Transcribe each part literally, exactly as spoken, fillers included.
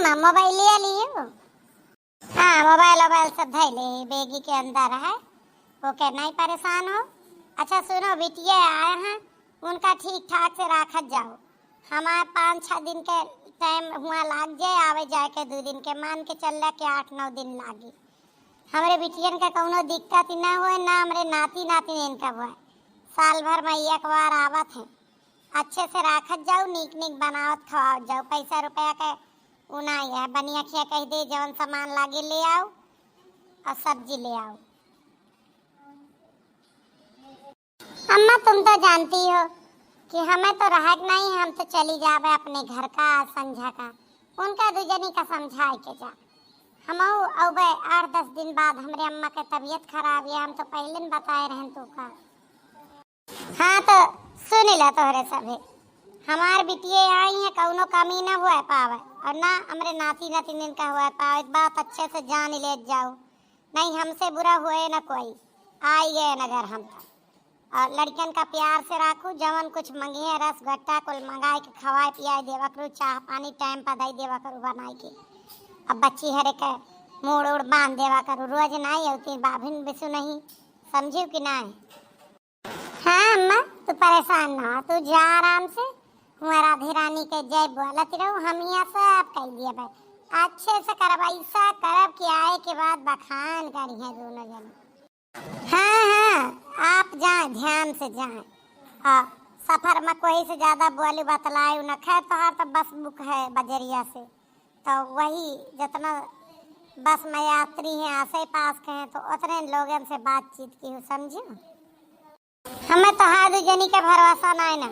अम्मा, मोबाइलिया लियो। हाँ, मोबाइल वोबाइल सब धइले ही, बेगी के अंदर है, ओके नहीं परेशान हो। अच्छा सुनो, बिटिया आए हैं, उनका ठीक ठाक से राखत जाओ। हमार पाँच छः दिन के टाइम हुआ लाग जाए, आवे जाए के दो दिन के, मान के चल रहा कि आठ नौ दिन लागी। हमरे बिटियन का कौनो दिक्कत ही ना होए, ना हमरे नाती नातिन इनका होए। साल भर में एक बार आवत है, अच्छे से राखत जाओ, नीक नीक बनावत खवावत जाओ। पैसा रुपया के उ ना है, बनिया खिया कह दे, जवन सामान लागे ले आओ और सब्जी ले आओ। अम्मा, तुम तो जानती हो कि हमें तो रहक नहीं, हम तो चली जाबे अपने घर का संझा का। उनका दू जनी का समझाए के जा, हम अउबे आठ दस दिन बाद। हमरे अम्मा के तबीयत खराब है, हम तो पहले न बताए रहन तू का। हाँ, तो सुन ला तोहरे सभे, हमार बिटिये आई है, कौनो कमी न हुए पावे और ना हमरे नाती नातिन का हुए पावे। बात अच्छे से जान ले जाओ, नहीं हमसे बुरा हुए न कोई, आई गए न घर हम तो। और लड़कन का प्यार से राखू, जवन कुछ मंगिहे रस गट्टा कुल मंगाए के खवाए पियाए देवा करू, चाह पानी टाइम पर दे देवा करू बनाए के। अब बच्ची हरे के मूड़ उड़ बांध देवा करू, रोज नाई अवती बाभिन बिसु नहीं, समझियो कि नाई? हाँ अम्मा, तू परेशान ना हो, तू जा आराम से। हुआ राधे रानी के जय बोलत रहो, हम यहाँ सब कह दिए भाई, अच्छे से करब, ऐसा करब कि आए के बाद बखान करी है दोनों जने। हाँ हाँ, आप जाए, ध्यान से जाए। आ, सफर में कोई से ज्यादा बोली बतलाए न। खैर, तोहार तो बस बुक है बजरिया से, तो वही जितना बस में यात्री हैं आसे पास के हैं, तो उतने लोगन से बातचीत की हो, समझियो। हमें तो हाथ जनी के भरोसा नाई ना,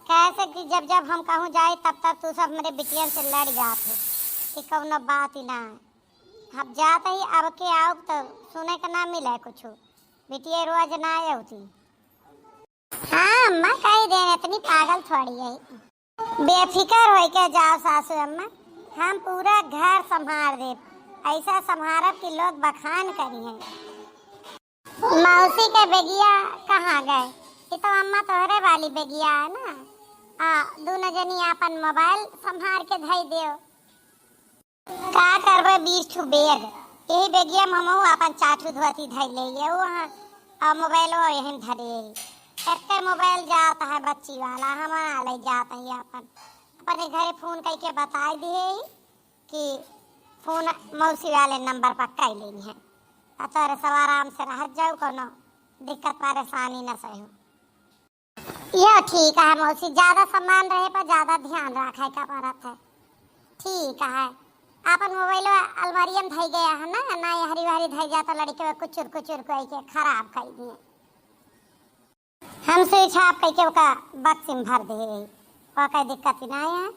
कैसे कि जब जब हम कहूँ जाए तब तब तू सब मेरे बिटियन से लड़ जात है कि कौनो बात ही ना है। अब जात ही, अब के आओ तो सुने के ना मिले कुछ, बिटिया रोज ना आए होती। हाँ अम्मा, कह दे, इतनी पागल थोड़ी है। बेफिकर होइके जाओ सासू अम्मा, हम पूरा घर संभार देब, ऐसा संभारब कि लोग बखान करिहें। मौसी के बेगिया कहाँ गए? ये तो अम्मा तोहरे वाली बेगिया है ना। आ, दोनों जनी आपन मोबाइल संभार के धई दियो। का करबे, बीस ठू बेग, यही बेगिया में हमहू आपन चार ठू धोती धई ले ये वहाँ, आ मोबाइलो यहीं धरे। एक मोबाइल जात है बच्ची वाला, हम ना ले जात है आपन, अपने घरे फोन करके बताई दिए कि फोन मौसी वाले नंबर पर कर लेनी है, आ तोरे सब आराम से रह जाओ, कोनो दिक्कत परेशानी न सही। यह ठीक है मौसी, ज्यादा सामान रहे पर ज्यादा ध्यान रखे का पड़त है। ठीक है, आपन मोबाइल अलमारिया में धई गया है ना, ना हरी हरी धई जाता, लड़के कुचुर कुचुर को के खराब कर दिए। हम स्विच ऑफ करके ओका बक्स में भर दे, ओका दिक्कत ही ना है।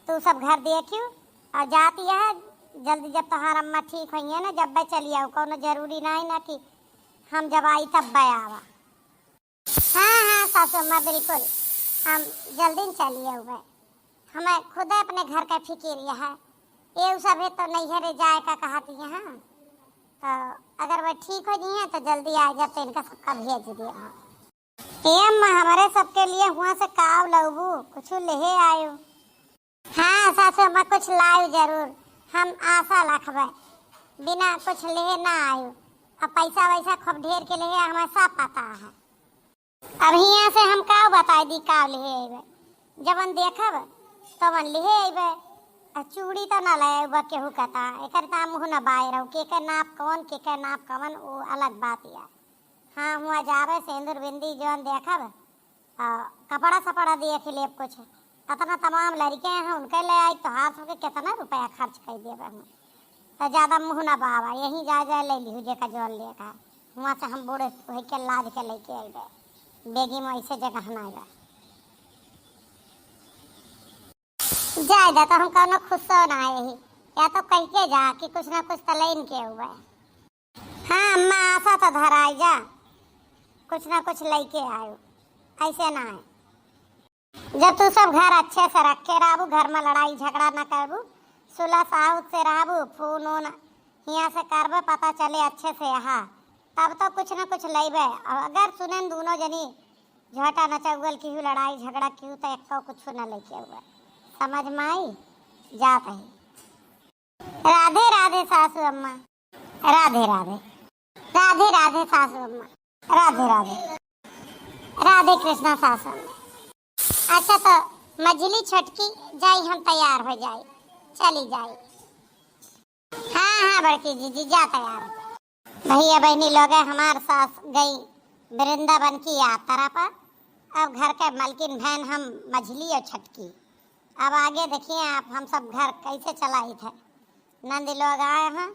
तू सब घर देखियो और जाती है जल्दी, जब तोहार अम्मा ठीक होइए ना, जब मैं चली आओ, कोनो जरूरी ना है ना कि हम जब आई तब मैं आवा। हाँ हाँ सासू अम्मा, बिल्कुल हम जल्दी न चली आवे। हमें खुदे अपने घर का फिकिर यह है, ये उ सभे तो नैहरे जाए का कहती है। हाँ, तो अगर वह ठीक हो जाइए तो जल्दी आ जाते, इनका सबका भेज दिया। ए अम्मा, हमारे सबके लिए हुआ से काव लउबू, कुछ लेहे आयो। हाँ सासू अम्मा, कुछ लायो जरूर, हम आशा रखबे, बिना कुछ लेहे ना आयो। अब पैसा वैसा खूब ढेर के लेहे, हमें सब पता है। अब हियाँ से हम का बताई दी, का लेहे अइबे, जवन देखब तवन लेहे अइबे। आ चूड़ी तो ना ले अइबे, केहू कहता एकर नाम मुँह ना बाय रहो, के के नाप कवन, के के नाप कवन, वो अलग बात या। हाँ, हुआ जाबे, सेंदूर बिंदी जवन देखब, आ, कपड़ा सपड़ा देख लेब कुछ। अतना तमाम लड़के हैं, उनके ले आई, तोहार सबके कितना रुपया खर्च कर देबे हम। तो ज्यादा मुँह ना बावा, यहीं जा, जा ले लिहू जेका जौन लेका। हुआँ से हम बूढ़े होई के लाद के लेके अइबे। बेगी में ऐसे जगह ना आइबे। जाए दे, तो हम कौनो खुशो ना आए ही, या तो कह के जा कि कुछ ना कुछ तो लेन के हुए। हाँ अम्मा, आशा तो धराई जा, कुछ ना कुछ लेके आयो, ऐसे ना है। जब तू सब घर अच्छे से रखे रहबू, घर में लड़ाई झगड़ा ना करबू, सुलह साउत से रहबू, फोन वोन हियाँ से करबे, पता चले अच्छे से यहाँ, तब तो कुछ ना कुछ लेबे। और अगर सुने न दोनों जनी झोटा नचौगल केहू, लड़ाई झगड़ा केहू, तो एक्को कुछ ना लेके आवे। समझ में आई? जात है। राधे राधे सासू अम्मा। राधे राधे। राधे राधे सासू अम्मा। राधे राधे। राधे कृष्णा सासू अम्मा। अच्छा तो मझली छोटकी जाई, हम तैयार हो जाई, चली जाई। हाँ हाँ बड़की जीजी जा तैयार हो। भैया बहनी लोग, हमार सास गई वृंदावन की यात्रा पर। अब घर के मलकिन भैन हम मझली और छटकी। अब आगे देखिए आप, हम सब घर कैसे चलाइत है। नंद लोग आए हैं,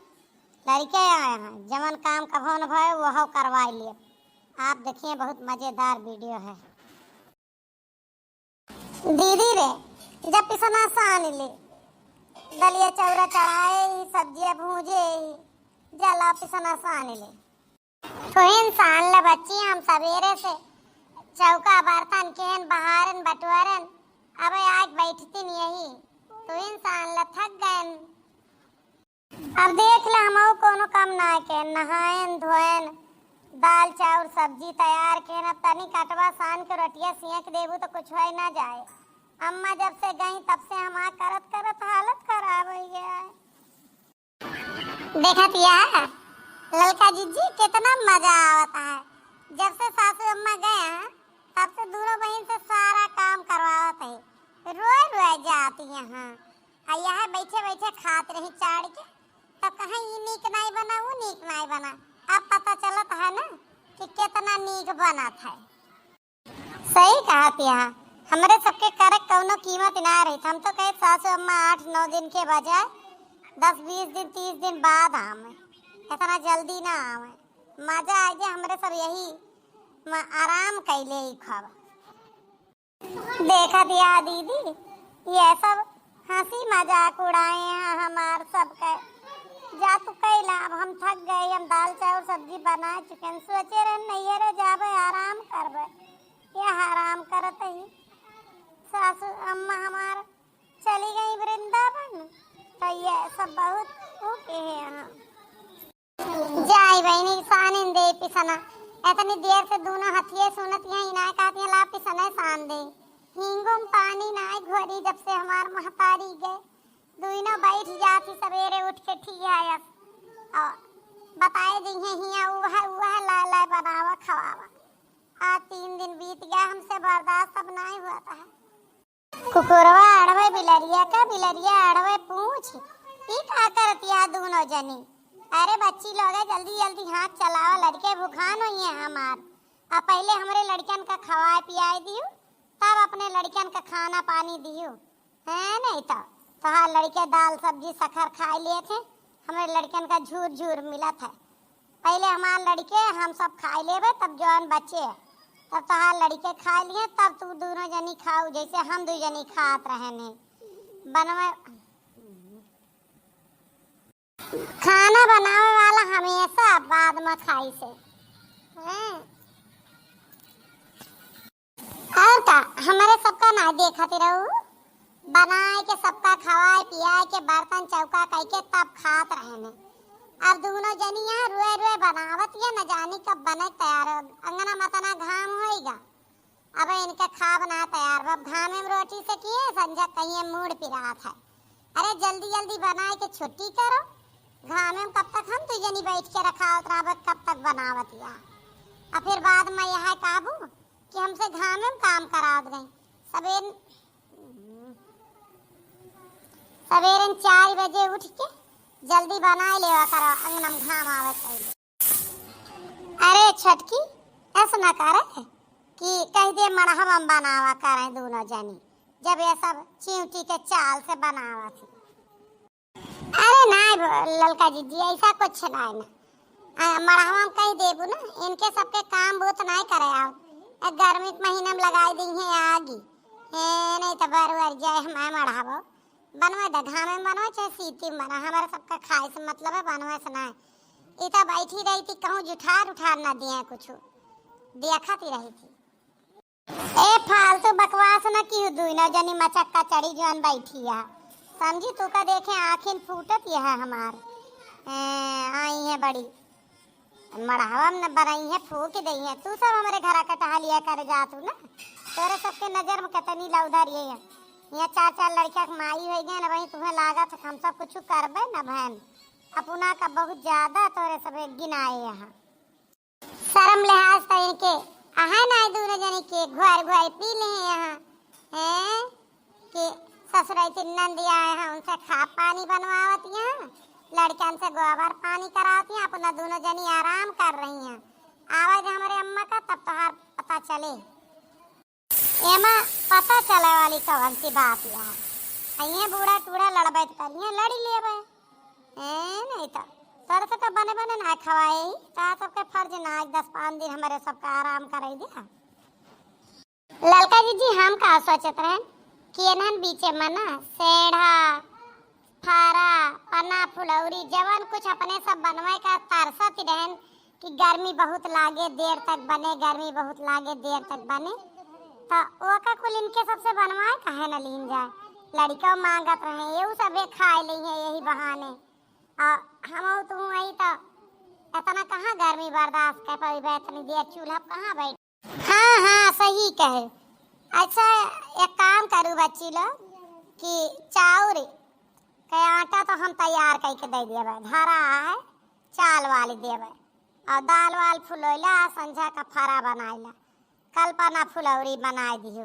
लड़के आए हैं, जवन काम कभो न भय वह करवा लिए। आप देखिए बहुत मजेदार वीडियो है। दीदी रे, जब पिसना सान ले, दलिया चौरा चढ़ाए, सब्जिया भूजे, जला पिसना सान ले। तुहिन सान ल बच्ची, हम सवेरे से चौका बर्तन केहन बहारन बटोरन, अब आज बैठतिन यही, तुहिन सान ल थक गयन। अब देख ल, हमहू कोनो काम ना के, नहायन धोयन, दाल चाउर सब्जी तैयार केन, अब तनी कटवा सान के रोटिया सेंक देबू तो कुछ होए ना जाए। अम्मा जब से गई तब से हमार करत करत हालत खराब हो गया है। देखत या ललका जीजी, कितना मजा आवत है। जब से सासू अम्मा गए हैं, तब से दोनों बहन से सारा काम करवावत है। रोए रोए जाती यहाँ। आ यहाँ बैठे बैठे खात रही चाड़ के, तो कहाँ ई नीक नाई बना, वो नीक नाई बना। अब पता चलत है ना कि कितना नीक बनत है। सही कहत या, हमरे सबके करे कौनो कीमत ना रही। हम तो कहे सासू अम्मा आठ नौ दिन के बजाय दस बीस दिन, तीस दिन बाद आवे, इतना जल्दी ना आवे। मजा आ जे हमरे सब यही म-, आराम कैले ही खावा। देखत या दीदी, ये सब हंसी मजाक उड़ाए हैं हमार सबके। जा तू कैला, अब हम थक गए, हम दाल चाउर सब्जी बना चुके हैं। सोचे रहे नैहरे जाबे, आराम करबे, ये आराम करत ही। सासू अम्मा हमार चली गई वृंदावन, तो ये सब बहुत ऊ के है यहाँ। जाई बहिनी, सानिन दे पिसना। इतनी देर से दोनों हथिये सुनत हैं, इनाय कहती हैं, "ला पिसना सान दे।" हींगो में पानी नाय घोरी, जब से हमार महतारी गए। दुइनो बैठ जाती सबेरे उठ के, ठीक है, यस। और बताए दी हैं, हिया ऊ है, ऊ है, लाए, लाए बनावा, खवावा। आज तीन दिन बीत गया, हमसे बर्दाश्त अब नाय हुआ था। कुकुरवा अड़वे बिलरिया का, बिलरिया अड़वे पूछ। ई का करतिया दूनो जनी? अरे बच्ची लोगे, जल्दी जल्दी हाथ चलावा, लड़के भुखान होइए हमार। अब पहले हमरे लड़कन का खवाए पियाए दियो, तब अपने लड़कन का खाना पानी दियो। हैं, नहीं तो तोहार लड़के दाल सब्जी सखर खाए लिए थे, हमरे लड़कन का झूर झूर मिलत है। पहले हमार लड़के हम सब खाए लेबे, तब जौन बचे, तब तोहार लड़के खाए लिए, तब तू दूनो जनी खाऊ, जैसे हम दू जनी खात रहने। बनवे, खाना बनावे वाला हमेशा बाद में खाई से। हैं? और का, हमरे सबका ना देखत रहू, बनाए के सबका खवाए पियाए के बर्तन चौका कइके तब खात रहेने। अब दूनो जनी यहाँ रुए रुए बनावत या, न जानी कब बने तैयार हो। अंगना में तना घाम होइगा, अब इनके खाब ना तैयार बा। अब घामे में रोटी से किए संझा कहिए मूड़ पिरात है। अरे जल्दी जल्दी बनाए के छुट्टी करो, घामे में कब तक हम दू जनी बैठ के रखावत रहबे, कब तक बनावत या। आ फिर बाद में यह कहबू कि हमसे घामे में काम करावत गई। सबेर, सबेरन चार बजे उठ के जल्दी बनाए लेवा करो, अंगना में घाम आवत है। अरे छटकी, ऐसा ना करे कि कह दे मड़हवा में बनावा करें दूनो जनी, जब ये सब चिंटी के चाल से बनावा थी। अरे नाय ब-, ललका जीजी, ऐसा कुछ नाय ना। आ, मड़हवा में कह देबू ना, इनके सबके काम बहुत नाय करे आओ। ए, गर्मी के महीना में लगाई दी है आगी। ए, नहीं तो बर बर जाए हमारे मड़हवा। बनवा दे, घामे में बनवा चाहे सीती में बना, हमारे सबका खाए से मतलब है, बनवा से नाय। ई तो बैठी रही थी, कहूँ जुठार उठार ना दिए कुछ, देखत ही रही थी। ए, फालतू बकवास न किहू, दुइनो जनी मचक्का चढ़ी जौन बैठी है। समझी तू का देखे आँखिन फूटत यह हमार। ए, आई है बड़ी। मड़हवा में न बनई है, फूक दई है। तू सब हमरे घरा का टहलिया करे जात हूँ ना। तोरे सबके नजर में कितनी लौधर ये है। यहाँ चार चार लड़का के माई होइ गए ना, वही तुम्हें लागत है हम सब कुछ करबे न भैन। अपना का बहुत ज्यादा तोरे सब एक गिनाए यहाँ। शर्म लिहाज तो इनके अहा ना, दोनों जने के घुआर घुआर पी ले हैं यहाँ। हैं कि ससुराई से नंद आए हैं, उनसे खा पानी बनवावत यहाँ, लड़कन से गोबर पानी करावत यहाँ, अपना दोनों जनी आराम कर रही हैं। आवाज हमारे अम्मा का तब तोहार पता चले। एमा पता चले वाली कौन सी बात है? अइहे बूढ़ा टूढ़ा लड़बे तो करिए, लड़ी लेबे। ए, नहीं तो तोरे से तो बने बने ना खवाए ही, ता सबके फर्ज ना, आज दस पाँच दिन हमारे सबका आराम कराई दिया। ललका जी, जी हम का सोचत रहन कि एनहन बीचे में ना सेढ़ा, फारा, पन्ना, फुलौरी, जवन कुछ अपने सब बनवाए का तरसत ही रहन कि गर्मी बहुत लागे, देर तक बने, गर्मी बहुत लागे, देर तक बने। तो ओका कुल इनके सबसे बनवाए काहे न लीन जाए? लड़िका मांगत रहे, एहू सबे खाए लेइहे यही बहाने। और हम तू वही तो इतना कहाँ गर्मी बर्दाश्त कर पाइबे, इतनी देर चूल्हा पे कहाँ बैठ। हाँ, हाँ, सही कहे। अच्छा, एक काम करू बच्ची लोग कि चाउर के आटा तो हम तैयार करके दे देबे, धरा है, चाल वाली देबे, और दाल वाल फुलैला, संझा का फरा बनाइला, कल्पना फुलौरी बनाए दिहू,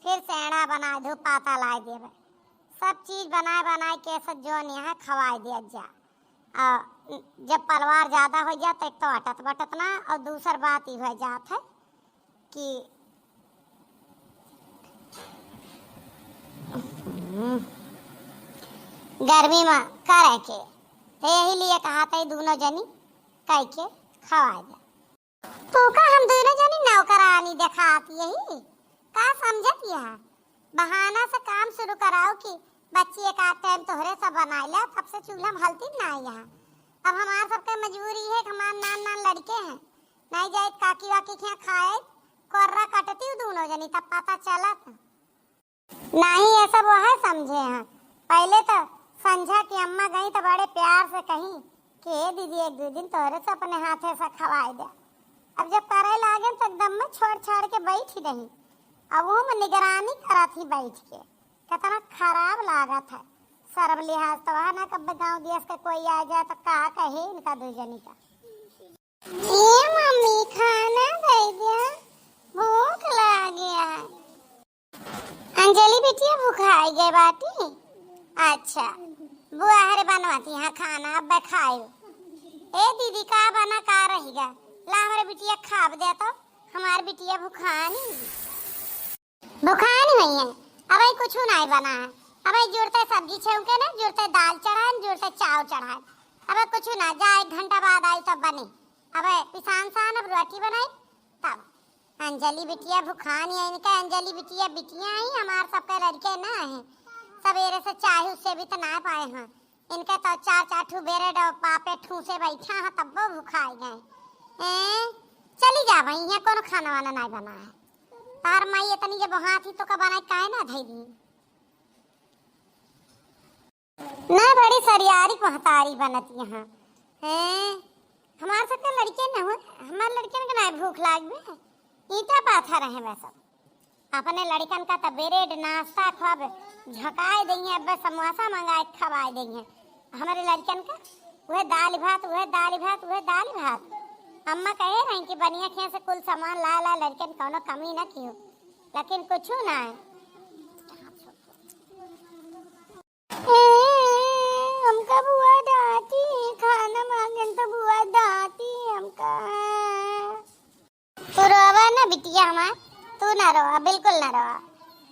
फिर सेड़ा बनाए दू, पाता लाए देबे, सब चीज बनाए बनाए के सब जोन यहाँ खवाए दिया जा। आ, जब परिवार ज्यादा हो जात, एक तो अटत बटत ना, और दूसर बात ई हो जात है कि गर्मी में करे के, तो यही लिए कहा था, दोनों जनी कह के खवाए जा। तू का हम दोनों जनी नौकरानी देखात यही? का समझत यह? बहाना से काम शुरू कराओ कि बच्ची एक आध टाइम तोहरे सब बनाइला, तब से चूल्हा में हलती ना यहाँ। अब हमार सबके मजबूरी है कि हमार नान नान लड़के हैं, नहीं जाए काकी वाकी के यहाँ खाए, कोर्रा कटती हूँ दोनों जनी, तब पता चलत। नहीं, ये सब वह समझे हैं। पहले तो संझा की अम्मा गई तो बड़े प्यार से कही कि "ए दीदी, एक दो दिन तोरे से अपने हाथे से खवाए दे।" अब जब करे लागे तो एकदम में छोड़ छाड़ के बैठ ही रही। अब वो में निगरानी करत ही बैठ के, कितना खराब लागत है। शर्म लिहाज तो है ना, कब गाँव देश के कोई आ जाए तो का कहे इनका दो जनी का। ए मम्मी, खाना दे दे, भूख लागे है। अंजलि बिटिया भुखाई गए बाटी। अच्छा, बुआ हरे बनवाती हाँ खाना, अब खाए। ए दीदी, का बना का रहिगा? ला हमरे बिटिया खाब दे तो, हमार बिटिया भुखानी। भुखानी हुई है, अब आई कुछ नहीं बना है। अब आई जुड़ते सब्जी छेव के ना, जुड़ते दाल चढ़ाए, जुड़ते चाव चढ़ाए। अब आई कुछ ना, जा एक घंटा बाद आई तब बने। अब आई पिसान सान अब रोटी बनाई तब। अंजलि बिटिया भुखानी है, इनका अंजलि बिटिया बिटिया आई, हमार सबके लड़के ना है। सवेरे से चाय उससे भी तो ना पाए हैं। इनके तो चार चार ठू बेरेड और पापे ठूसे बैठा है, तब वो भुखाई गए। ए, चली जा भाई, यहाँ कोनो खाना वाना नहीं बना है। तार माई इतनी जब वहाँ थी तो का बनाई, काहे ना धई दी? ना बड़ी सरियारी महतारी बनत यहाँ। हैं, हमार सबके लड़के न हो, हमार लड़के के ना भूख लागबे, ईटा पाथर रहे वैसा। अपने लड़कन का तो ब्रेड नाश्ता खूब झकाए देइहें, अब समोसा मंगाए के खवाए देइहें। हमरे लड़कन का उहे दाल भात, उहे दाल भात, उहे दाल भात। अम्मा कहे रही कि बनिया खें से कुल सामान ला ला, लड़कन कौनो कमी न कियो, लेकिन कुछ ना है। ए, हमका बुआ डांटी, खाना मांगन तो बुआ डांटी हमका। तू रोवा ना बिटिया हमार, तू ना रोवा, बिल्कुल ना रोवा।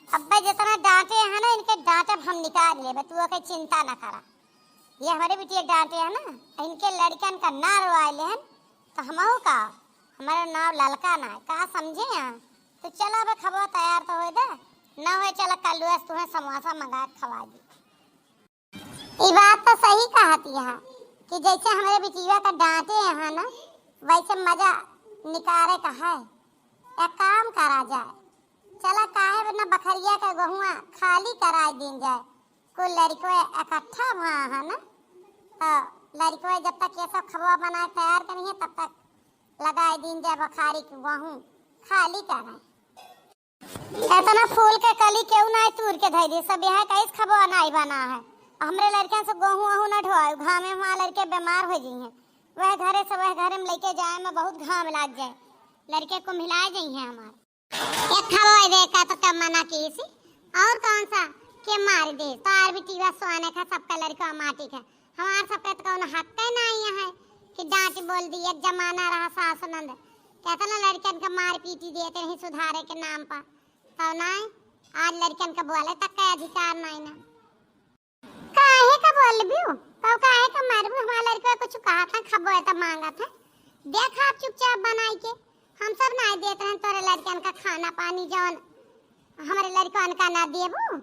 अब्बा जितना डांटे हैं ना, इनके डांटब हम निकाल लेबे, तू ओके चिंता ना करा। ये हमारे बिटिया डांटे हैं ना, इनके लड़कन का ना रोवाए लेहन, तो हमहू का, हमारा नाव ललका ना है, का समझे हैं? तो चला अब खबवा तैयार तो होए दे, ना होए चला कल्लुआ से तुम्हें समोसा मंगा के खवा दी। ई बात तो सही कहती है कि जैसे हमरे बिटिया का डांटे यहाँ ना, वैसे मजा निकारे का है। एक काम करा जाए, चला काहे न बखरिया के गहुआ खाली कराए दीन जाए, कुल लड़कवे इकट्ठा हुआ है ना, तो लड़कवे जब तक ये सब खबवा बनाए तैयार करी है, तब तक लगाए दीन जाए बखारी के गहूँ खाली कराए। एतना फूल के कली केहू नाई तूर के धइ दी, सब यहाँ कइस खबो नाई बना है। हमरे लड़कन से गोहूँ ओहूँ न ढोआयु, घामे में हमार लड़के बीमार होइ जइहें। वह घरे से वह घरे में लइके जाए में बहुत घाम लाग जाए, लड़के कुम्हिलाए जइहें हमार। एक खबो दे का तो कम मना कीस, और कौन सा के मार दे, तो आर भी टीवा सोने का सबका लड़का माटी का। हमार सबके तो कौनो हक ही नाई है कि डांट बोल दी। एक जमाना रहा सास नंद, केतना लड़कन का मार पीटी देते रही सुधारे के नाम पर, तो नाई, आज लड़कन का बोले तक का अधिकार नाई ना। काहे का बोलबू? तो काहे का मारबू? हमार लड़का कुछ कहा था, खबो है तो मांगत है। देख आप चुपचाप बनाई के, हम सब नाई देत रहन तोरे लड़कन का खाना पानी जौन हमरे लड़कन का ना देबू।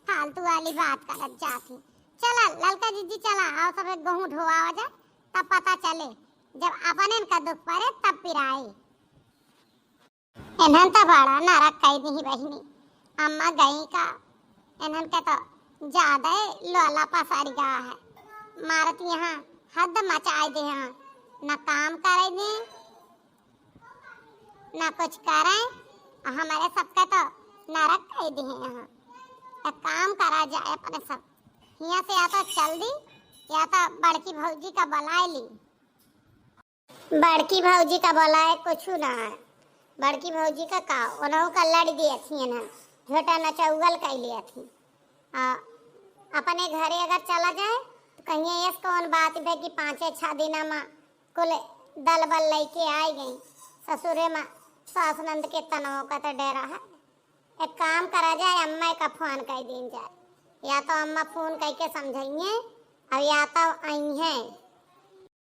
फालतू वाली बात करत जाती। चला ललका जीजी चला, आओ सब एक गोहूँ ढोआवा जाए, तब पता चले, जब अपने इनका दुख पड़े तब पिराए। इन्हन त बड़ा नरक कइ दिही बहिनी। अम्मा गई का, इन्हन के तो ज्यादा ही लोला पसारी गा है। मारत यहाँ हद मचाए दे हैं, न काम करे दे, न कुछ करे। हमरे सबके तो नरक कइ दिहे यहाँ। एक काम करा जाए अपने सब, हियाँ से या तो चल दी, या तो बड़की भौजी का बुलाए ली। बड़की भौजी का बोला है, कुछ ना है। बड़की भौजी का का, उन्हों का लड़ दिए थी ना, झोटा नचौगल कइ लिए थी। आ, अपने घरे अगर चला जाए, तो कहिए, "यस कौन बात भे कि पाँचे छह दिना मा कुल दल बल लइके आइ गई। ससुरे मा सास नंद के तनव का तो डरा है।" एक काम करा जाए, अम्मा का फोन कइ दीन जाए, या तो अम्मा फोन कइ के समझइहें, और या तो अइहें।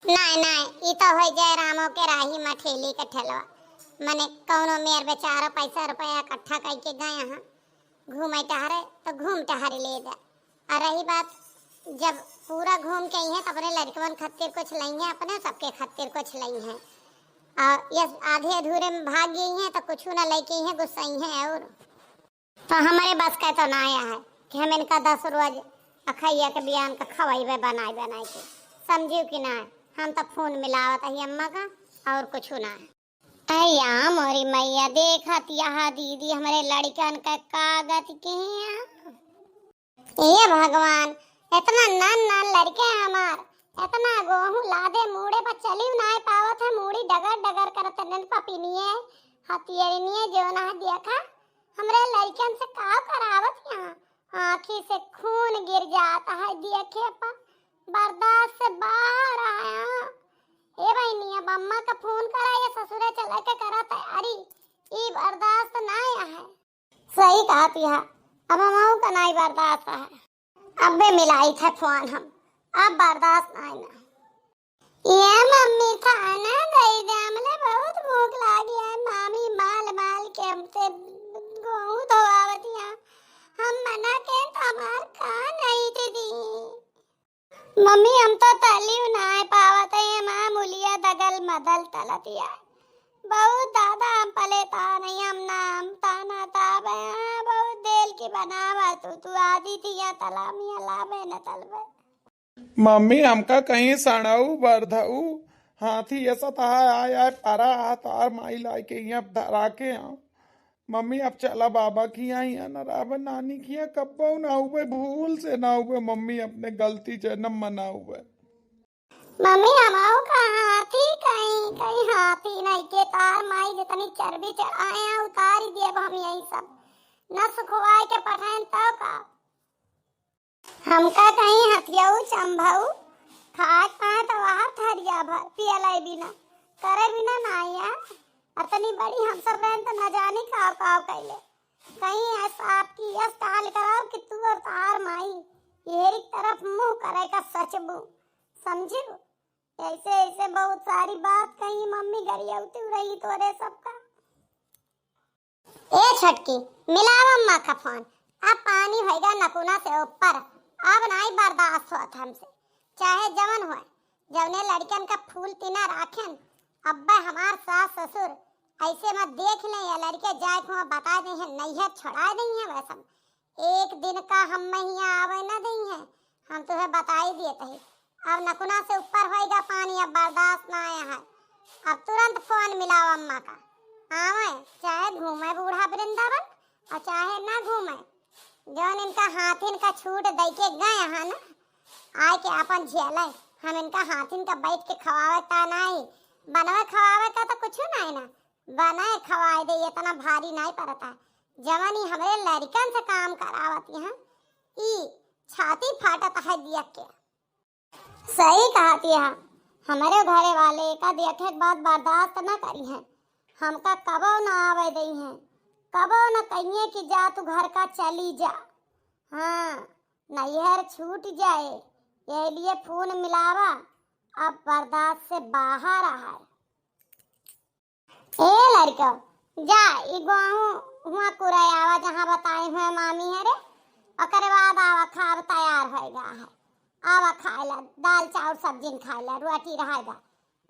नाय, नाय, ई तो होइ जाए रामो के राही मा ठेली के ठेलवा। मने कौनो मेर बेचारो पैसा रुपया इकट्ठा कइके गए हैं घूमे टहरे, तो घूम टहरे ले जा। और रही बात, जब पूरा घूम के अइहें, तो अपने लड़कवन खातिर कुछ लइहें, अपने सबके खातिर कुछ लइहें। और ये आधे अधूरे में भाग गई हैं, तो कुछ ना लइके अइहें, गुस्सइहें और। तो हमरे बस का तो ना आया है कि हम इनका दस रोज अखैया के बियान का खवाइबे बनाई बनाई के, समझियो कि ना? हम तो फोन मिलावत ही अम्मा का, और कुछ ना। अय्या मोरी मैया, देखत यहाँ दीदी हमरे लड़कन का का गति किया। ए भगवान, इतना नान नान लड़के हमार, इतना गोहूं लादे मूड़े पर चलियो नाय पावत है, मूड़ी डगर डगर करत नन पपिनिए, हथियरनिए जो ना देखा, हमरे लड़कन से का करावत यहाँ? आँखी से खून गिर जात है देखे पर, बर्दाश्त से बाहर आया। ए बहिनी, अब अम्मा का फोन करा, ये ससुरे चले के करा तैयारी, ई बर्दाश्त ना है। सही कहत है, अब हमहू का नाई बर्दाश्त है। अबे मिलाई थे फोन हम, अब बर्दाश्त नाई ना। ये मम्मी खाना दे दे, हमले बहुत भूख लागी है। मामी माल माल के हमसे गोहूं धोआवतिया, हम मना के तो हमार कान नहीं थे दी। मम्मी, हम तो तलियो नाय पावत है, माँ मुलिया दगल मदल तलतिया। बहुत दादा हम पले ता नहीं, हम ना, हम ताना ताबे, हाँ, बहुत देर की बनावा तू, तू आदि थिया तला मिया लाबे न तलबे। मम्मी, हमका कहीं सड़ऊ बरधऊ हाथी ऐसा था आय आय परा आ तार माई लाइके यहाँ धरा के आ। मम्मी, अब चला बाबा किया, यहाँ न रहबे, नानी किया कब्बो ना हुए, भूल से ना हुए मम्मी, अपने गलती जन्म में ना हुए। मम्मी, हमहू का हाथी कहीं, कहीं हाथी नहीं के तार माई जितनी चर्बी चढ़ाए हैं, उतारी देब हम यही सब। न सुखवाए के पठाएन तब का। हमका कहीं हथियऊ चंभऊ खाए पाए तो वहाँ थरिया भर पियलाई बिना, करे बिना ना आया। अतनी बड़ी हम सब रहन तो न जानी काव काव कैले। कहीं ऐसा आपकी यस कहा लेकर आओ कि तू और तार माई येरी तरफ मुंह करे का सचबू, समझियो? ऐसे ऐसे बहुत सारी बात कही मम्मी गरियौती रही तोरे सबका। ए छोटकी, मिलावा अम्मा का फोन। अब पानी होइगा नकुना से ऊपर, अब नाई बर्दाश्त होत हमसे। चाहे जवन होए, जवने लड़कन का फूल तीना राखेन, अब्बे हमार सास ससुर ऐसे मत देख लें, या लड़के जाए को बता दे हैं, नैहर छोड़ा दे हैं। वैसन एक दिन का हम महिया आवे न दई है, हम तुहे बताई देत है। अब नकुना से ऊपर होइगा पानी, अब बर्दाश्त ना आया है। अब तुरंत फोन मिलाओ अम्मा का, आवे चाहे घूमे बूढ़ा वृंदावन, और चाहे ना घूमे, जौन इनका हाथिन का छूट दइ के गए हैं ना, आए के आपन झेले। हम इनका हाथिन का बैठ के खवावे ता नाही, बनवे खवावे का तो कुछ नाही ना, बनाए खवाए दे, इतना भारी नाही पड़ता। जवन ई हमरे लड़कन से काम करावत हैं, ई छाती फाटत है देख के। सही कहत है, हमरे घरे वाले का देखे के बाद बर्दाश्त न करी हैं। हमका कबो न आवे दई हैं, कबो न कहिए कि जा तू घर का चली जा। हाँ, नैहर छूट जाए, यही लिए फोन मिलावा, अब बर्दाश्त से बाहर है। ए लड़को, जा, ई गोहूँ हुआ कुरई आवा, जहाँ बताए हुए मामी है रे, ओकरे बाद आवा, खाब तैयार होएगा है। आवा खाए ला, दाल चाउर सब्जी न खाए ला, रोटी रहेगा।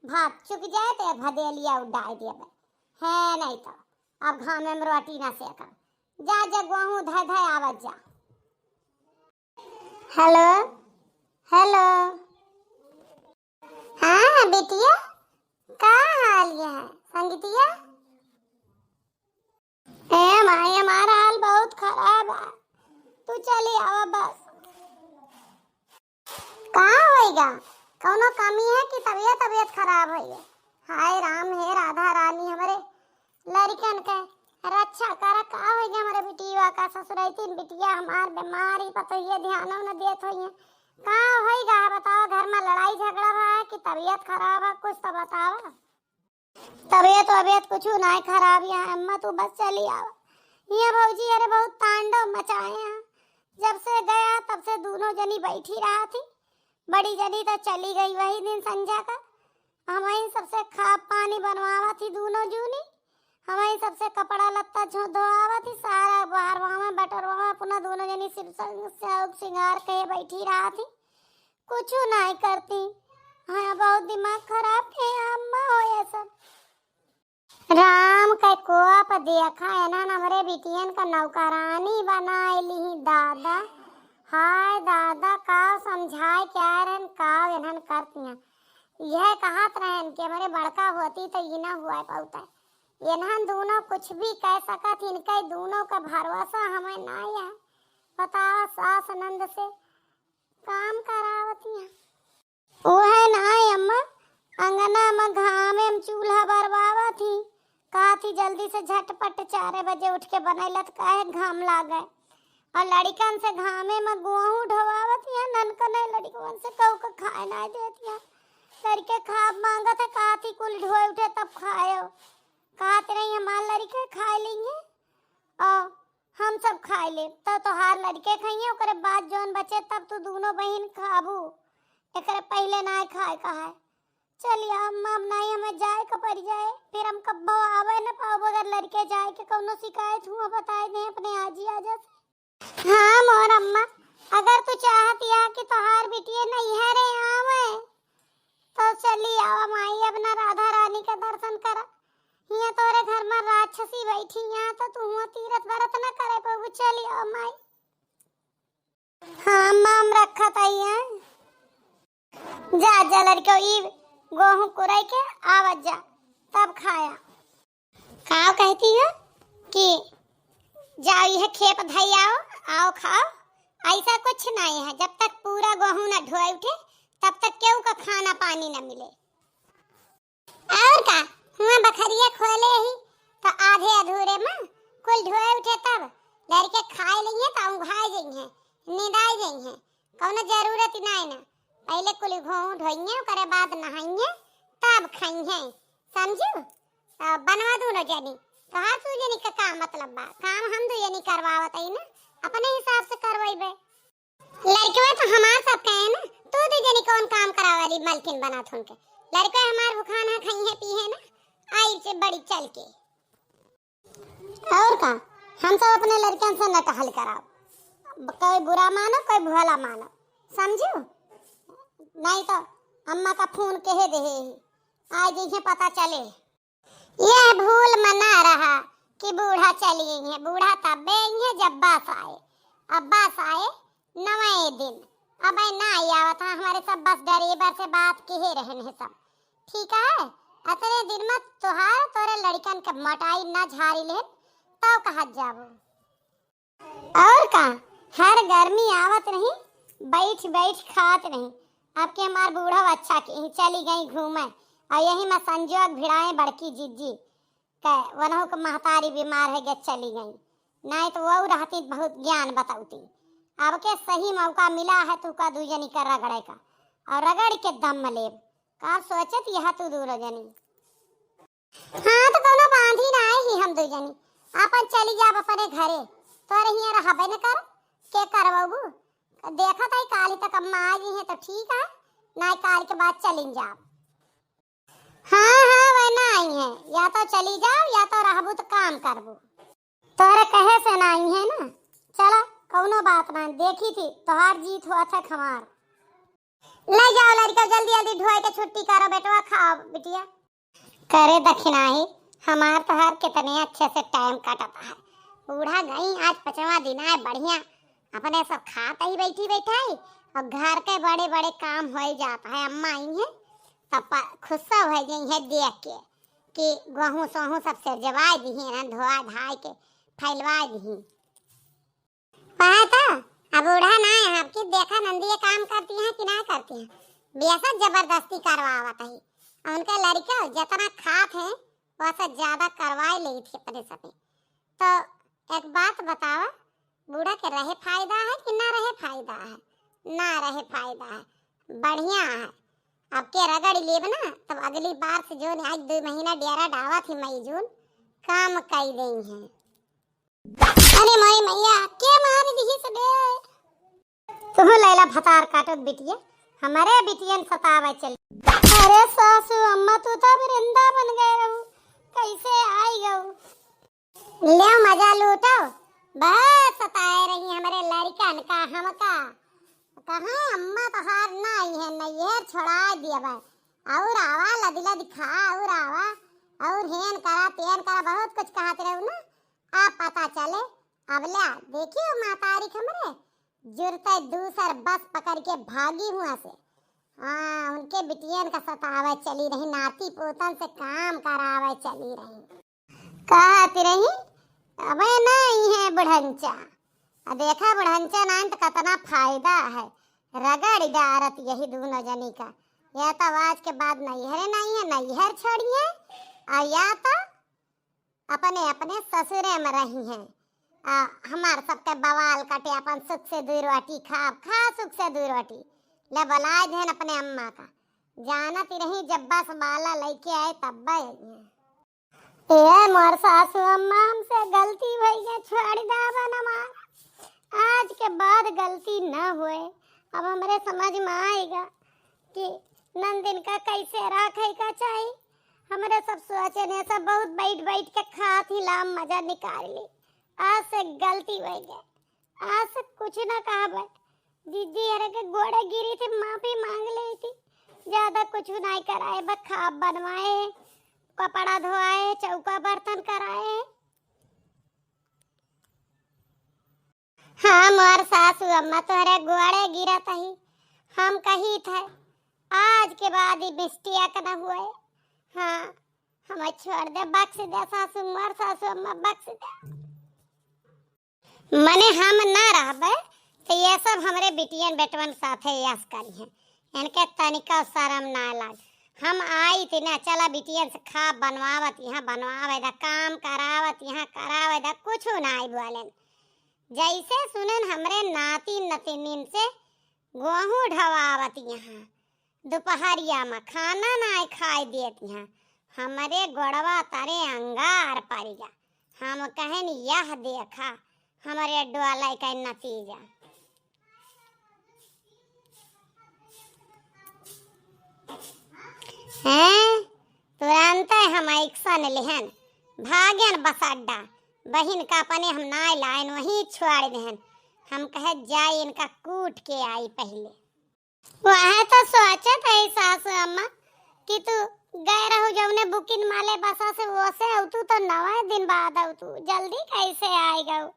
भात चुक जाए तो भदेलिया उडाए देबे। है नहीं तो, अब घामे में रोटी ना सेका। जा, जा, गोहूँ धय धय आवत जा। हेलो, हेलो। हाँ बिटिया, का हाल है संगतिया? ए माई, हमारा हाल बहुत खराब है, तू चली आवा बस। का होइगा? कौनो कमी है कि तबियत, तबियत खराब होई है? हाय राम, हे राधा रानी, हमरे लड़कन के रक्षा करा। का होइगा हमरे बिटिया का? ससुरैतिन बिटिया हमार बीमारी पर तो ये ध्यान न देत होइए। का होइगा है बतावा? घर में लड़ाई झगड़ा बा कि तबियत खराब है? कुछ तो बतावा। तबियत वबियत कुछ नाय खराब है अम्मा, तू बस चली आवा। ये भौजी अरे बहुत तांडव मचाए हैं। जब से गया तब से दोनों जनी बैठी रहा थी। बड़ी जनी तो चली गई वही दिन संझा का। हमही सबसे खा पानी बनवावा थी दोनों जूनी। हमही सबसे कपड़ा लत्ता झो धोआवा थी, सारा बाहर वहाँ में बटरवा में अपना दोनों जनी सिर संग-, शौक सिंगार के बैठी रहा थी। कुछ नाय करती। हाँ, बहुत दिमाग खराब है अम्मा, हो ये सब। राम के कोप देखा, एनहन हमरे बिटियन का नौकरानी बनाए ली दादा। हाय दादा, का समझाए क्या रहन, का एनहन करतियाँ। यह कहत रहन कि हमरे बड़का होती तो ई ना हुआ पाउता। एनहन दोनों कुछ भी कह सकत, इनके दोनों का भरोसा हमें ना है। बताओ, सास नंद से काम करावती हैं। ओहे ना अम्मा, अंगना में घामे में चूल्हा बरवावत ही, कहत ही जल्दी से झटपट चारे बजे उठ के बनैलत, काहे घाम लागे। और लड़िकन से घामे में गोहूँ ढोवावत ही, ननकने लड़िकवन से कहू के खाए ना देत ही। लड़िके खाब मांगत है, कहत ही कुल ढोए उठे तब खायो। कहत रही हमार लड़िके खाए लेंगे। और हम सब खाए लेब, तब तोहार लड़िके खइहें, ओकरे बाद जौन बचे तब तू दूनो बहिन खाबू, एकरे पहिले नाय खाए का है। चलिए अम्मा, अब नाई हमें जाए का पड़ जाए, फिर हम कब्बो आवे न पाओ बगैर लड़िके जाए के। कौनो शिकायत हुआ बताए दें अपने आजी आजा से। हाँ मोर अम्मा, अगर तू चाहत या कि तोहार बिटिया नैहरे आवे, तो चली आवा माई, अपना राधा रानी का दर्शन करा। हियाँ तोरे घर में राक्षसी बैठी, यहाँ तो तू हुआँ तीरथ व्रत न करे पबू। चली आवा माई। हाँ अम्मा, हम रखत आई हैं। जा, जा लड़को, ई गोहूँ कुराई के आवत जा, तब खाया। का कहती हो कि जाओ यह खेप धई आओ, आओ खाओ, ऐसा कुछ नहीं है। जब तक पूरा गोहूँ ना ढोए उठे, तब तक केहू का खाना पानी ना मिले। और का, हुआँ बखरिया खोले ही तो आधे अधूरे में कुल ढोए उठे, तब लड़के खाए लेंगे तो उघाए जाइए, निदाए जाइए। कौनो जरूरत ही नाय ना। पहिले कुल घों ढोइये, ओकरे बाद नहाइये, तब खइये। समझू? तो बनवा दूनो जनी। तोहार दू जनी का का मतलब बा? काम हम दू जनी करवावत हई ना, अपने हिसाब से करवइबे। लड़कवा तो हमार सब कहे ना, तू दू जनी कौन काम करावे वाली मलकिन बनात हुनके? लड़कवा हमार भुखान है, खइहे पीहे ना, आई से बड़ी चल के। और का, हम सब अपने लड़कन से न टहल कराओ, कोई बुरा मानो, कोई भला मानो, समझू? नहीं तो अम्मा का फोन कहे दे ही, आज इन्हें पता चले। यह भूल में ना रहा कि बूढ़ा चली गई है, बूढ़ा तबे आई है जब बस आए। अब बस आए नवे दिन, अब ना आई आवत है, हमारे सब बस ड्राइवर से बात किहे रहन है सब। ठीक है, अतने दिन में तोहार तोरे लड़कन के मोटाई ना झारी लेन, तब कहत जाबो। और का, हर गर्मी आवत रही, बैठ बैठ खात रही। अब के हमार बूढ़ा अच्छा किहीं, चली गई घूमे। और यही में संजोग भिड़ाए बड़की जिज्जी के, वनहु के महतारी बीमार है गए, चली गई। नहीं तो वो रहती बहुत ज्ञान बतौती। अब के सही मौका मिला है तू का दुई जनी का रगड़े का, और रगड़ के दम लेब। का सोचत यह तू दूनो जनी? हाँ, तो कौनो बांधी ना आई ही हम दुई जनी, अपन चली जाब अपने घरे। तोरे हियाँ रहबे न कर, के करबू? देखत है काली तक अम्मा आ गई है तो ठीक है, ना काल के बाद चलिन जाब। हाँ हाँ, वह ना आई है, या तो चली जाओ या तो रहबू तो काम करबू। तोरे कहे से ना आई है ना, चला कौनो बात ना, देखी थी तोहार जीत हुआ था खमार। ले जाओ लड़का, जल्दी जल्दी ढोए के छुट्टी करो बेटवा, खाओ बिटिया। करे दखिनाही, हमार तोहार कितने अच्छे से टाइम कटता है। बूढ़ा गई आज पचवा दिन आए, बढ़िया अपने सब खात ही बैठी बैठाई, और घर के बड़े बड़े काम हो जाता है। अम्मा आई है तब प-, खुस्सा हो गई है देख के कि गहूँ सोहूँ सब सिरजवाए दी हैं, धोआ धाए के फैलवाए दी हैं। पता तो, अब बूढ़ा ना है, आपकी देखा नंदिया काम करती हैं कि ना करती हैं, बेसा जबरदस्ती करवावत है। और उनके लड़के जितना खात हैं, वैसे ज्यादा करवाए लेई थी अपने सपे। तो एक बात बतावा, बूढ़ा के रहे फायदा है कि ना रहे फायदा है? ना रहे फायदा है, बढ़िया है। अब के रगड़ लेब ना, तब अगली बार से जो आज दो महीना डेरा डावा थी मई जून, काम कई देई हैं। अरे मोरी मैया, के मार दिहिस बे? तुहु लैला भतार काटत बिटिया, हमरे बिटियन सतावे चली। अरे सासू अम्मा, तू तो वृंदावन गए रहू, कैसे आई गऊ? ले मजा लूटो, बहुत सताए रही हमरे लड़कन का हमका। कहाँ अम्मा तोहार ना आई है, नैहर छोड़ा दिया बा। और आवा लदी लदी खा, और आवा, और हेन करा, तेन करा, बहुत कुछ कहत रहू ना। आ पता चले, अब ल्या, देखियो महतारी हमरे, जुरते दूसर बस पकड़ के भागी हुआ से। हाँ, उनके बिटियन का सतावे चली रही, नाती पोतन से काम करावे चली रही। कहत रही, अबे नहीं है बुढ़ंचा। आ देखा बुढ़ंचा नाइन तो कितना फायदा है, रगड़ डारत यही दोनों जनी का। या तो आज के बाद नैहरे नहीं है, नैहर छोड़िए, और या तो अपने अपने ससुरे में रही हैं। आ, हमार सबके बवाल कटे, अपन सुख से दू रोटी खाब, खा सुख से दू रोटी। ले बुलाए देन अपने अम्मा का, जानत ही रही जब बस माला लेके आए तब आई हैं। ए मोर सासू अम्मा, हमसे गलती भई है, छोड़ दावन हमार। आज के बाद गलती न होए। अब हमरे समझ में आएगा कि नंदिन का कैसे राखे का चाही। हमरे सब सोचे ने सब बहुत बैठ बैठ के खात ही लाम मजा निकाल ली। आज से गलती हो गए, आज से कुछ ना कहबे। दीदी हरे के गोड़े गिरी थी, माफी मांग ली थी। ज्यादा कुछ नहीं कराए, बस खाब बनवाए, कपड़ा धोआए, चौका बर्तन कराए। हाँ मोर सासू अम्मा तोहरे गोड़े गिरत ही, हम कही थे आज के बाद ई mistake न हुए। हाँ, हमें छोड़ दे, बख्श दे सासू, मोर सासू अम्मा बख्श दे। मने हम ना रहबे तो ये सब हमरे बिटियन बेटवन साथे यस करी हैं, इनके तनिका शर्म ना लाग। हम आई थी ना, चला बिटियन से खा बनवावत यहाँ बनवावे दा, काम करावत यहाँ करावे दा, कुछ ना आई बोलेन। जैसे सुनेन हमरे नाती नतिनिन से गोहूँ ढवावत यहाँ, दोपहरिया में खाना ना खाए देत यहाँ, हमरे गोड़वा तरे अंगार पड़ गया। हम कहन यह देखा हमरे डोले का नतीजा। हैं, तुरंत हम action लेहन, भागन बस अड्डा। बहिन का अपने हम नाय लायन, वहीं छोड़ देहन। हम कहे जाए इनका कूट के आई पहले। वह तो सोचत है सासू अम्मा कि तू गए रहू जौने बुकिन माले बसा से, वो से अउतू तो नवा दिन बाद अउतू, जल्दी कैसे आए गऊ?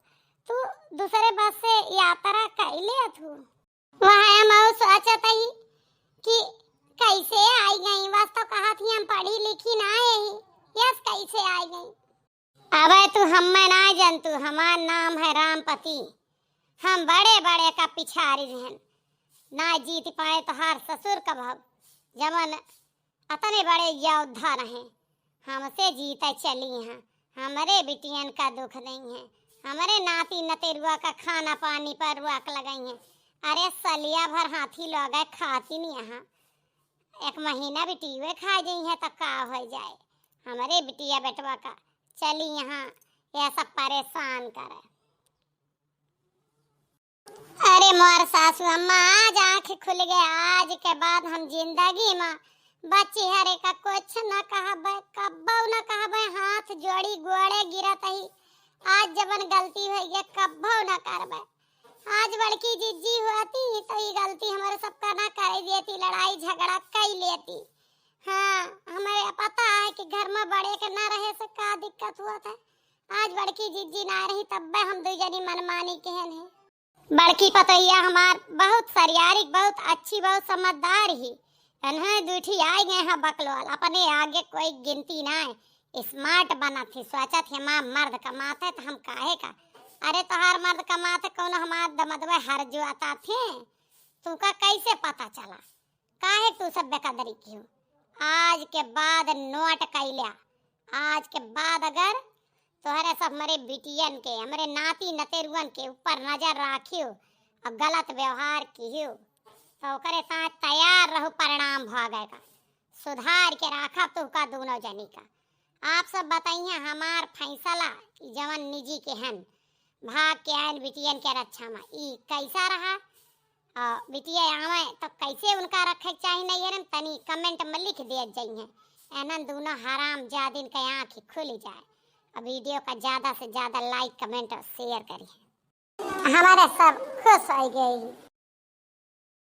तू दूसरे बस से यात्रा कैले अथू। वह हम अउ सोचत ही कि कैसे आई गई, बस तो कहा थी हम पढ़ी लिखी ना यही, यस कैसे आई गई। अबे तू अम्मा ना जनतू, हमार नाम है रामपति। हम बड़े बड़े का पिछारी रहन, ना जीत पाए तोहार ससुर कबहू, जवन अतने बड़े योद्धा रहे, हमसे जीते चली हैं। हमरे बिटियन का दुख नहीं है, हमरे नाती नतेरुआ का खाना पानी पर रोक लगई हैं। अरे सलिया भर हाथी लोग खाती नहीं यहाँ, एक महीना बिटियुए खा जाई है तो का हो जाए। हमरे बिटिया बेटवा का चली यहाँ, ये सब परेशान करे। अरे मोर सासू अम्मा, आज आँख खुल गए, आज के बाद हम जिंदगी में बच्ची हरे का कुछ न कहबे, कब्बो न कहबे, हाथ जोड़ी गोड़े गिरत ही। आज जवन गलती होई है कब्बो न करबे। आज बड़की जिज्जी होती तो ये गलती हमारे सबका ना करे देती, लड़ाई झगड़ा कई लेती। हाँ, हमें पता है कि घर में बड़े के ना रहे से का दिक्कत हुआ था। आज बड़की जिज्जी ना रही तब्बे हम दू जनी मनमानी केहन है। बड़की पतोहिया हमार बहुत सरियारिक, बहुत अच्छी, बहुत समझदार ही। इन्हें दूठी आए गए हैं बकलोल, अपने आगे कोई गिनती ना है। स्मार्ट बनत ही, सोचत ही हमार मर्द कमात है तो हम काहे का। अरे तोहार मर्द कमात है, कौनो हमार दमदवे हर जुआता थे, तुका कैसे पता चला? काहे तू सब बेकदरी कियो? आज के बाद नोट कैल्या, आज के बाद अगर तोहरे सब हमरे बिटियन के, हमरे नाती नतेरुअन के ऊपर नजर राखियो और गलत व्यवहार कियो, तो ओकरे साथ तैयार रहू परिणाम भोगे का। सुधार के राखब तुहका दोनों जनी का। आप सब बताइए हमार फैसला, ई जवन निजी के हन, भाग के आयल बिटियन के रक्षा में, ई कैसा रहा? और बिटिया आवे तो कैसे उनका रखे के चाही नैहर में, तनी कमेंट में लिख दिया जाइए। एनन दोनों हराम जादिन के आँख खुल जाए। और वीडियो का ज्यादा से ज्यादा लाइक, कमेंट और शेयर करिए। हमारे सब खुश हो गए।